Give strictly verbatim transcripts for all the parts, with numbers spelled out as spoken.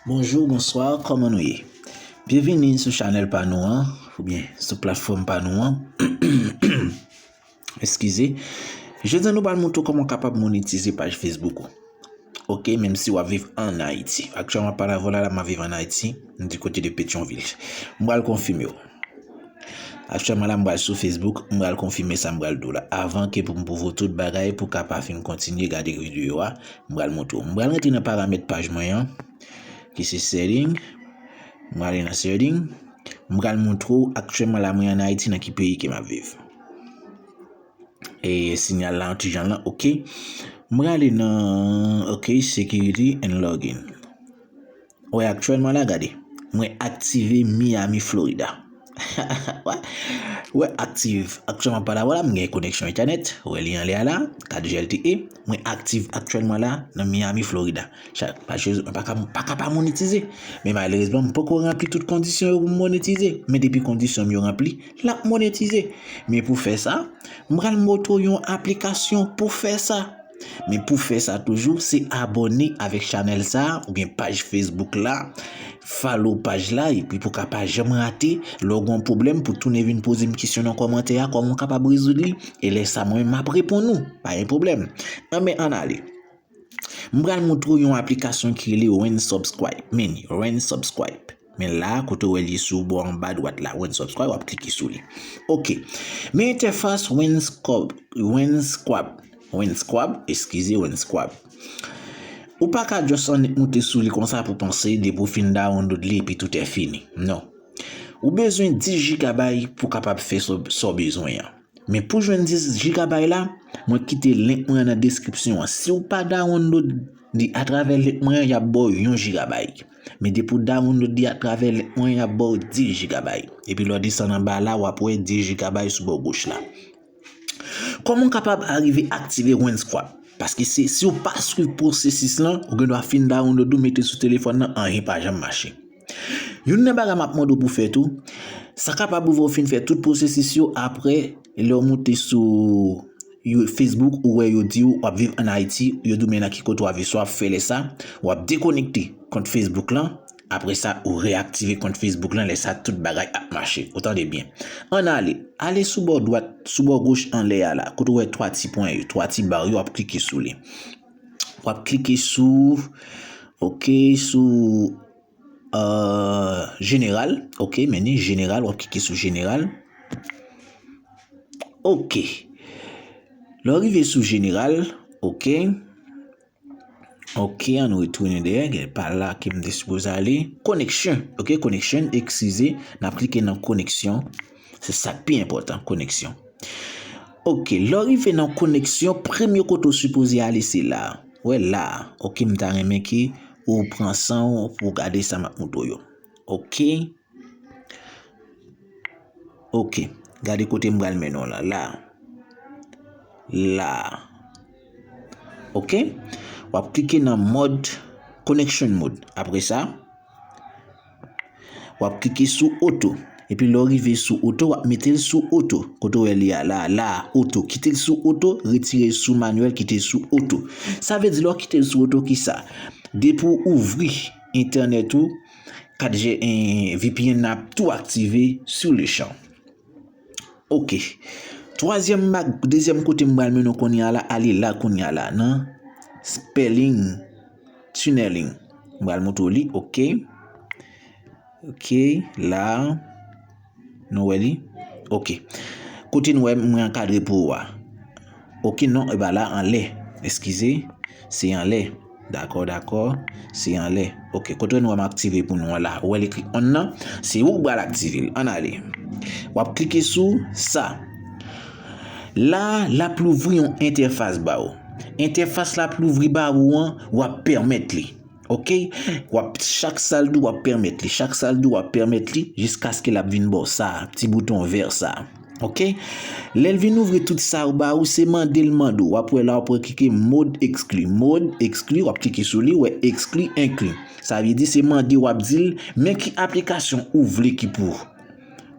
Bonjou, bonswa, kòman nou ye? Byenvini sou chanèl pa nou an, oubyen sou platfòm pa nou an. Eskize. Jodi a nou pral montre w kòman w kapab monetize paj Facebook ou. Ok, menm si w ap viv ann Ayiti. Aktyèlman, pale avè w la, la, m ap viv ann Ayiti, m di kote de Petyonvil. M pral konfime w. Aktyèlman la, m pral sou Facebook, m pral konfime sa m pral di w la. Avan ke pou m pwouve w tout bagay, pou w ka pa fin kontinye gade videyo a, m pral montre w. M pral rantre nan paramèt paj mwen an, ki se setting. M prale nan setting. M pral montre w aktyèlman la, mwen ann Ayiti, nan ki peyi ke m ap viv. E sinyal la, yon ti jan lan, ok. M prale nan, ok, security and login. Wè, aktyèlman la, gade. Mwen aktive Miami, Florida. Wè, wè, aktive. Aktyèlman, pale avè w la, m gen koneksyon entènèt. Wè, li anlè a la, kat G L T E. Mwen aktive aktyèlman la, nan Miami, Florida. Sa, pa, pa ka, pa ka pa monetize. Men malerezman, m poko ranpli tout kondisyon yo pou m monetize. Men depi kondisyon m yo ranpli, l ap monetize. Men pou fè sa, m pral montre w yon aplikasyon pou fè sa. Men pou fè sa toujou, se abòne avèk chanèl sa a, oubyen paj Facebook la, follow paj la, epi pou ka pa janm rate, lè w gen yon pwoblèm, pou tounen vin poze m kesyon nan kòmantè a, kòman w kapab rezoud li, e lè sa mwen menm m ap reponn ou, pa gen pwoblèm. Anben, ann ale. M pral montre w yon aplikasyon ki rele Unsubscribe. Men, Unsubscribe. Men la, kote w wè li sou bò anba dwat la, Unsubscribe, w ap klike sou li. Ok. Men entèfas Unscrub, Unscrub, Unscrub, eskize, Unscrub. Ou pa ka just annik moute sou li konsa pou panse depi w fin download li epi tout è fini. Non. Ou bezwen dis jigabay pou w kapab fè sa w, sa w bezwen an. Men pou jwenn dis jigabay la, mwen kite link mwen an nan deskripsyon an. Si w pa download li atravè link mwen an, y ap ba w yon jigabay. Men depi w download li atravè link mwen an, y ap ba w dis jigabay. Epi lè w desann anba la, w ap wè dis jigabay sou bò goch la. Kòman w kapab arive aktive Unscrub? Paske se, si w pa swiv pwosesis lan, ou gen dwa fin download ou mete sou telefòn nan, anyen pa janm mache. Youn nan bagay m ap mande w pou fè tou, sa kapab rive w fin fè tout pwosesis yo, apre, lè w moute sou yo, Facebook, ou wè yo di w w ap viv ann Ayiti, yo di w men nan ki kote w ap viv, sa w ap fè lè sa, w ap dekonekte kont Facebook lan, apre sa, ou reyaktive kont Facebook lan, lè sa, tout bagay ap mache. Ou tande byen. Ann ale, ale sou bò dwat, sou bò goch anlè a la, kote w wè twa ti pwen yo, twa ti ba yo, w ap klike sou li. W ap klike sou, ok, sou euh, jeneral, ok, men ni jeneral, w ap klike sou jeneral. Ok. Lè w rive sou jeneral, ok. Ok, ann retounen dèyè, gen pa la ke m te sipoze ale. Koneksyon, ok, koneksyon, eskize, n ap klike nan koneksyon. Se sa k pi enpòtan, koneksyon. Ok, lè w rive nan koneksyon, premye kote w sipoze ale, se la. Wè la. Ok, m ta renmen ke ou pran san w pou w gade sa m ap montre w yo. Ok. Ok. Gade kote m pral mennen w la. La. La. Ok. W ap klike nan mode, connection mode. Apre sa, w ap klike sou oto. Epi lè w rive sou oto, w ap mete l sou oto. Kote w wè li a la, la, oto. Kite l sou oto, retire l sou manyèl, kite l sou oto. Sa vle di lè w kite l sou oto, kisa? Depi w ouvri entènèt ou, kat G, eh, V P N nan ap tou aktive sou le chan. Ok. Twazyèm bag, dezyèm kote m pral mennen w kounye a la, ale la kounye a la, nan spelling, tunneling. M pral montre w li, ok. Ok, la, nou wè li? Ok. Kote nou wè mwen ankadre pou ou a? Ok, non, e ba la anlè. Eskize, se anlè. Dakò, dakò, se anlè. Ok, kote nou wè m aktive pou nou an la? Ou wè l ekri on nan? Se ou k pral aktive l. Ann ale. W ap klike sou sa. La, l ap louvri yon entèfas ba ou. Entèfas l ap louvri ba ou an, w ap pèmèt li. Ok? W ap, chak sa l di w, w ap pèmèt li. Chak sa l di w, w ap pèmèt li, jiskaske l ap vin ba w sa, ti bouton vè sa. Ok? Lè l vin ouvri tout sa yo ba ou, se mande l mande w. W ap wè la, w ap wè klike mode exclu. Mode exclu, w ap klike sou li, w wè exclu inclus. Sa vle di, se mande w ap di l, men ki aplikasyon ou vle ki pou,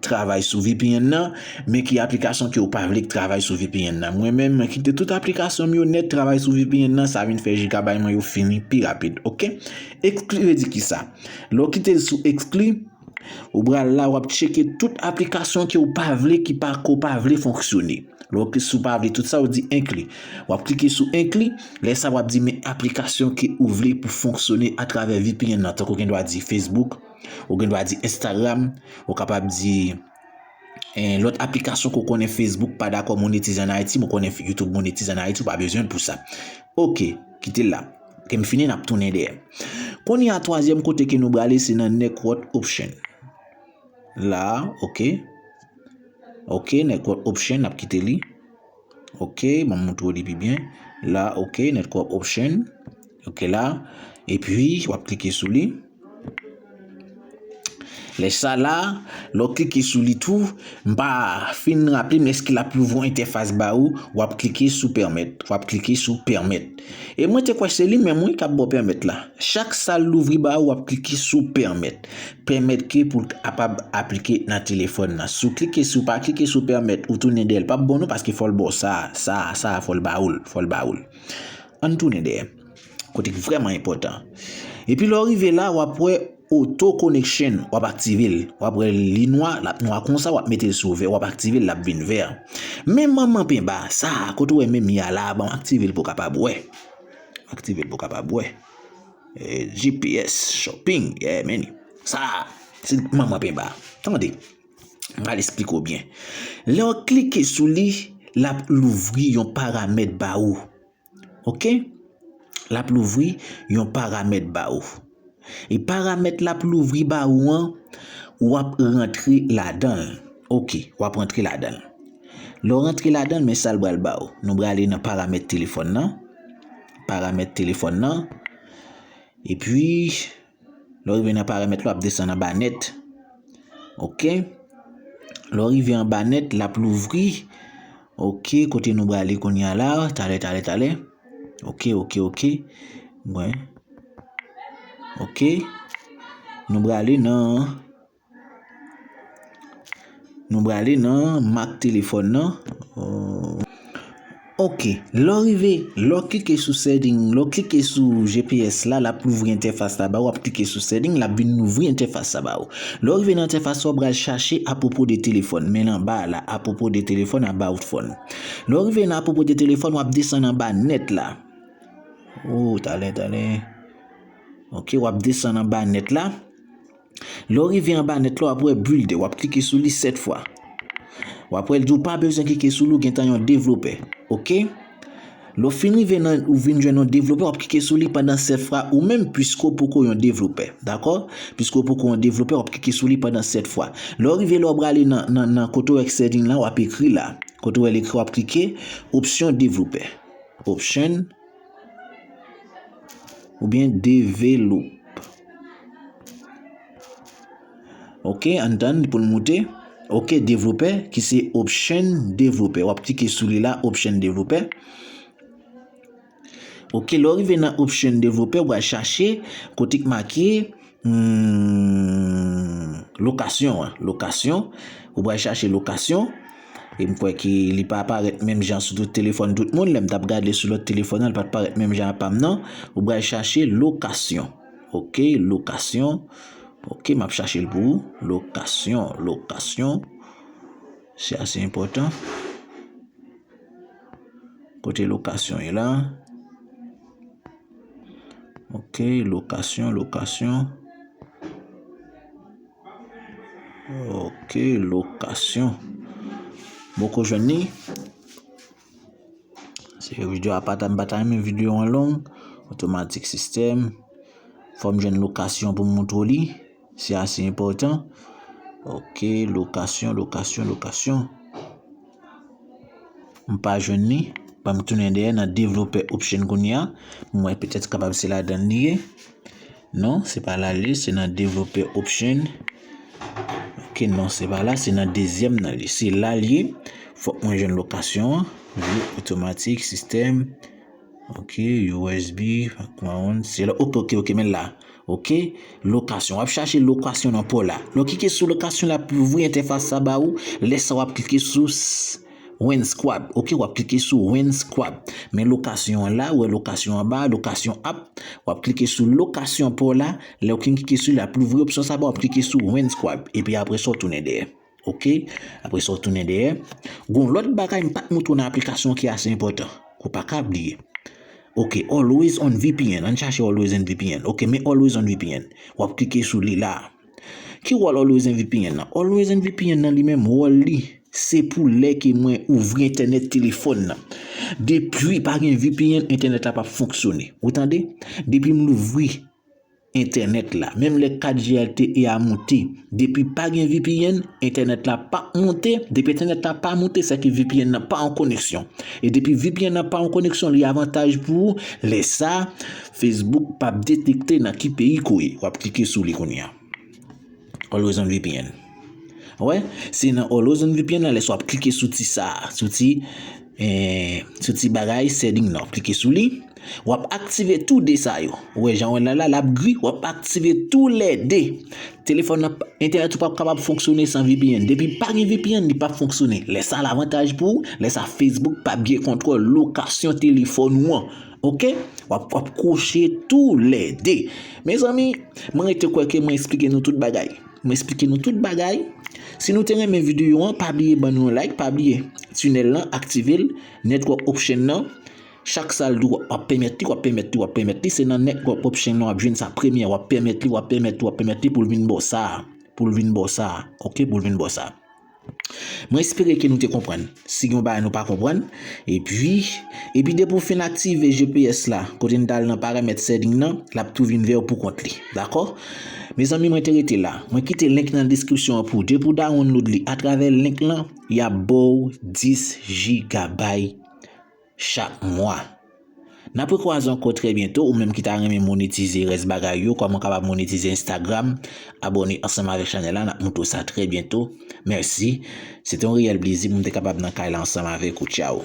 travay sou V P N nan, men ki aplikasyon ke w pa vle k travay sou V P N nan. Mwen menm, mwen kite tout aplikasyon m yo nèt travay sou V P N nan, sa vin fè jigabay mwen yo fini pi rapid, oke? Ekskli vle di kisa? Lè w kite l sou ekskli, ou pral la, w ap tcheke tout aplikasyon ke w pa vle, ki pa, ke w pa vle fonksyone. Lè w, si w pa vle tout sa, w di enkli. W ap klike sou enkli, lè sa w ap di men aplikasyon ke ou vle pou fonksyone atravè V P N nan, tankou gen dwa di Facebook, ou gen dwa di Instagram, ou kapab di, eh, lòt aplikasyon ke w konnen Facebook pa dakò monetize ann Ayiti, men w konnen YouTube monetize ann Ayiti, ou pa bezwen l pou sa. Oke, kite l la. Ke m fini, n ap tounen dèyè. Kounye a, twazyèm kote ke nou prale, se nan Network Option. La, oke. Oke, Network Option, n ap kite li. Oke, ban m montre w li pi byen. La, oke, Network Option. Oke, la. Epi, w ap klike sou li. Lè sa la, lè w klike sou li tou, m pa fin raple m èske l ap louvri yon entèfas ba ou, w ap klike sou pèmèt. W ap klike sou pèmèt. E mwen te kwè se li menm wi k ap ba w pèmèt la. Chak sa l louvri ba ou, w ap klike sou pèmèt. Pèmèt ke pou l kapab aplike nan telefòn nan. Si w klike, si w pa klike sou pèmèt, ou tounen dèyè l p ap bon non, paske fò l ba w sa, sa, sa, fò l ba ou l, fò l ba ou l. Ann tounen dèyè. Kote k vrèman enpòtan. Epi lè w rive la, w ap wè auto connection, w ap aktive l. W ap wè li nwa, l ap nwa konsa, w ap mete l sou vè, w ap aktive l, l ap vin vè. Men manman penba, sa, kote w wè men mi a la, ban m aktive l pou w kapab wè. Aktive l pou w kapab wè. Eh, G P S, shopping, yeah, man. Sa, se manman penba. Tande, m pral esplike w byen. Lè w klike sou li, l ap louvri yon paramèt ba ou. Oke? L ap louvri yon paramèt ba ou. E paramèt l ap louvri ba ou an, w ap rantre ladan l. Oke, w ap rantre ladan l. Lè w rantre ladan l, men sa l pral ba ou. Nou prale nan paramèt telefòn nan. Paramèt telefòn nan. Epi, lè w rive nan paramèt la, w ap desann anba nèt. Oke. Lè w rive anba nèt, l ap louvri. Oke, kote nou prale kounye a la, talè, talè, talè. Oke, oke, oke. Mwen. Oke. Nou prale nan Nou prale nan mak telefòn nan. Oh. Oke, lè w rive, lè w klike sou setting, lè w klike sou G P S la, l ap louvri entèfas la ba ou, w ap klike sou setting, l ap vin louvri entèfas la ba ou. Lè w rive nan entèfas la, w pral chache apwopo de telefòn, men l anba a la, apwopo de telefòn, about phone. Lè w rive nan apwopo de telefòn, w ap desann anba nèt la. Oh, talè, talè. Oke, w ap desann anba nèt la. Lè w rive anba nèt la, w ap wè builder, w ap klike sou li sèt fwa. W ap wè l di w pa bezwen klike sou li, w gentan yon devlopè. Oke? Lè w fin rive nan, ou vin jwenn yon devlopè, w ap klike sou li pandan sèt fwa ou menm, piske w poko yon devlopè. Dakò? Piske w poko yon devlopè, w ap klike sou li pandan sèt fwa. Lè w rive la, w prale nan, nan, nan kote w wè setting la, w ap ekri la. Kote w wè l ekri, w ap klike opsyon devlopè. Option oubyen develop. Oke, ann tann pou l moute. Oke, devlopè, ki se option devlopè. W ap klike sou li la, option devlopè. Oke, lè w rive nan option devlopè, w pral chache kote k make Hmm, lokasyon an, lokasyon. Ou pral chache lokasyon. E m kwè ke li pa parèt menm jan sou tout telefòn tout moun. Lè m t ap gade sou lòt telefòn nan, li pa t parèt menm jan a pa m nan. Ou pral chache lokasyon. Oke, lokasyon. Oke, m ap chache l pou ou. Lokasyon, lokasyon. Se ase enpòtan. Kote lokasyon ye la? Oke, lokasyon, lokasyon. Oke, lokasyon. Poko jwenn li? Se videyo a pa ta, m pa ta renmen videyo an long. Otomatik sistèm. Fò m jwenn lokasyon pou m montre w li. Se ase enpòtan. Oke, lokasyon, lokasyon, lokasyon. M pa jwenn li. Ban m tounen dèyè nan developer option kounye a. M wè petèt kapab se ladan l li ye. Non, se pa la l ye, se nan developer option. Oke, non, se pa la, se nan dezyèm nan li. Se la l ye. Fòk mwen jwenn lokasyon an. View otomatik, sistèm. Ok, U S B, se la. Ok, ok, ok, men la. Ok, lokasyon. W ap chache lokasyon nan pa w la. Lè w klike sou lokasyon la, pou ouvri entèfas sa ba ou, lè sa w ap klike sou s- Win Squad. Ok, w ap klike sou Win Squad. Men lokasyon an la, ou wè lokasyon anba, lokasyon app. W ap klike sou lokasyon pa w la. Lè w fin klike sou li, l ap louvri opsyon sa ba w, w ap klike sou Win Squad. Epi apre sa, w tounen dèyè. Ok? Apre sa, w tounen dèyè. Gon lòt bagay m pa t montre w nan aplikasyon ki ase enpòtan. Ou pa ka bliye. Ok, Always on V P N. Ann chache Always on V P N. Ok, men Always on V P N. W ap klike sou li la. Ki wòl Always on V P N nan? Always on V P N nan li menm, wòl li, se pou lè ke mwen ouvri entènèt telefòn nan. Depi pa gen V P N, entènèt la p ap fonksyone. Ou tande? Depi m louvri entènèt la, menm lè kat G L T E a monte, depi pa gen V P N, entènèt la p ap monte. Depi entènèt la pa monte, se ke V P N nan pa an koneksyon. E depi V P N nan pa an koneksyon, li avantaj pou ou. Lè sa, Facebook p ap detekte nan ki peyi ke w ye. W ap klike sou li kounye a. Always on V P N. Wè, se nan Always on V P N nan, lè sa w ap klike sou ti sa, sou ti, eh, sou ti bagay setting nan, w ap klike sou li. W ap aktive tou de sa yo. Ou wè jan w wè l la, la, l ap gri, w ap aktive tou lè de. Telefòn nan, entènèt ou p ap kapab fonksyone san V P N. Depi pa gen V P N, li p ap fonksyone. Lè sa, lavantaj pou ou, lè sa, Facebook p ap gen kontwòl lokasyon telefòn ou an. Ok? W ap, w ap kwoche tou lè de. Mezanmi, mwen rete kwè ke mwen eksplike nou tout bagay. Mwen eksplike nou tout bagay. Si nou te renmen videyo an, pa bliye ban nou yon like, pa bliye tinèl lan, aktive l, network option nan. Chak sa l di w ap pèmèt li, w ap pèmèt li, w ap pèmèt li. Se nan network option nan w ap jwenn sa premye, w ap pèmèt li, w ap pèmèt li, w ap pèmèt li pou l vin ba w sa, pou l vin ba w sa, ok, pou l vin ba w sa. Mwen espere ke nou te konprann. Si gen yon bagay nou pa konprann, epi, epi depi w fin aktive G P S la, kote n t al nan paramèt setting nan, l ap tou vin vè w pou kont li. Dakò? Mezanmi, mwen te rete la. Mwen kite link nan deskripsyon an pou ou. Depi w download li atravè link lan, y ap ba w dis jigabay chak mwa. N ap rekwaze ankò trè byento, ou menm ki ta renmen monetize rès bagay yo, kòman w kapab monetize Instagram, abòne ansanm avèk chanèl la, n ap montre w sa trè byento. Mèsi. Se te yon reyèl plezi pou m te kapab nan kay la ansanm avèk ou. Tchaw.